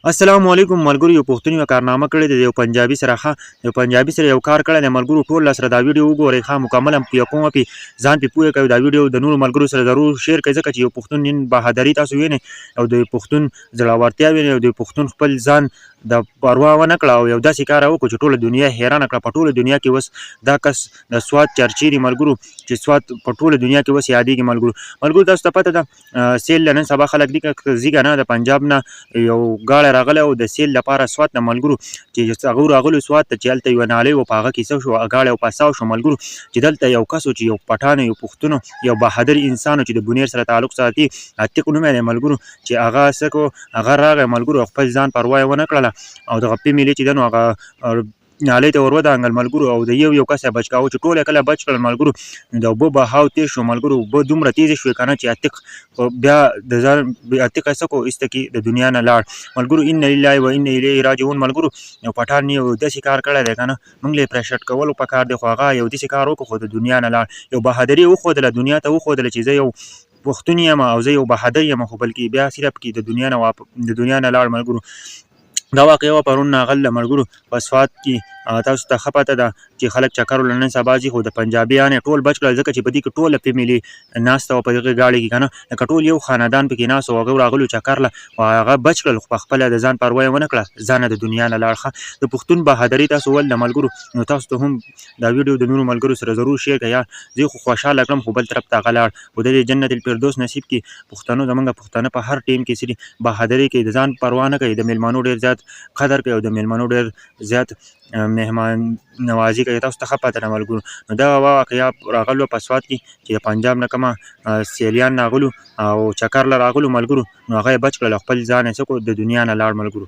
السلام علیکم ملګرو، یو پښتون یو کارنامه کړې ده، یو پنجابي سره. ښه، یو پنجابي سره یو کار کړی دی. ملګرو، ټول له سره دا ویډیو وګورئ، ښه، مکمل هم پوه کوم، پې ځان پې پوه کوئ. دا ویډیو د نورو ملګرو سره ضرور شیر کړئ، ځکه چې یو پښتون نن بهادري تاسو وینئ او د پښتون زړورتیا وینئ او د پښتون خپل ځان د پروا ونه کړه او یو داسې کار وکړو چې ټوله دنیا حیرانه کړه. په ټوله دنیا کې اوس دا کس د سوات چرچې دي ملګرو، چې سوات په ټوله دنیا کې اوس یادېږي. ملګرو، تاسو ته پته ده، سیل له نن سبا خلک دي ځي که نه؟ د پنجاب نه یو ګاډی راغلی او د سیل لپاره سوات نه. ملګرو، چې هغه راغلو سوات ته، چې هلته یوه نالۍ وه، په هغه کې څه شو؟ ګاډی او پساو شو. ملګرو، چې دلته یو کس و، چې یو پټان، یو پښتون، یو بهادر انسان چې د بونیر سره تعلق ساتي، عتیق نومی دی. ملګرو، چې هغه څه کو؟ هغه راغی ملګرو، خپل ځان پروا یې ونه کړله او دغه فیملی چې ده نو هغه نالۍ ته ور ودانګل ملګرو او د یو یو کس یې بچ کاوه. چې ټول یې کله بچ کړل ملګرو، نو د اوبو بهاو تېز شو. ملګرو، اوبه دومره تېزې شوې که نه چې عتیق بیا د ځان عتیق یې څه کو؟ ایسته کې د دنیا نه لاړ. ملګرو، ان لله و ان الیه راجعون. ملګرو، یو پټان یو داسې کار کړی دی که نه، موږ له یې پرېشټ کولو پکار دی، خو هغه یو داسې کار وکړو، خو د دنیا نه لاړ. یو بهادري یې وښودله، دنیا ته وښودله چې زه یو پښتون یم او زه یو بهادر یم، خو بلکې بیا صرف کې د دنیا نه لاړ. ملګرو، دا واقعه وه پرون ناغل ملګرو په سوات کې. تاسو ته ښه پته ده چې خلک چکر له نن سبا ځي، خو د پنجابیان یې ټول بچ کړل، ځکه چې په دې کې ټوله فیملی ناسته وه په دغه ګاډي کې که نه، لکه ټول یو خاندان پکې ناست وو. هغه راغلو چکر له، خو هغه بچ کړل، خو په خپله د ځان پروا یې ونه کړه، ځانه د دنیا نه لاړ. ښه، د پښتون بهادري تاسو ول د ملګرو. نو تاسو ته هم دا ویډیو د نورو ملګرو سره ضرور شیر کړئ. یار، زه خو خوشحاله کړم، خو بل طرف ته هغه لاړ. خدای دې جنت الفردوس نصیب کړي. پښتنو، زمونږ پښتانه په هر ټیم کې سری بهادري کوي، د ځان پروا نه کوي، د میلمانو ډیر زیات قدر کوي او د میلمانو ډیر زیات مهمان نوازي کوي. تاسو ته ښه پته ده ملګرو. نو دغه واقعه راغلو په سوات کې چې د پنجاب نه کومه سیلیان راغلو او چکر له راغلو ملګرو، نو هغه یې بچ کړل، خپل ځان یې څه کو؟ د دنیا نه لاړ ملګرو.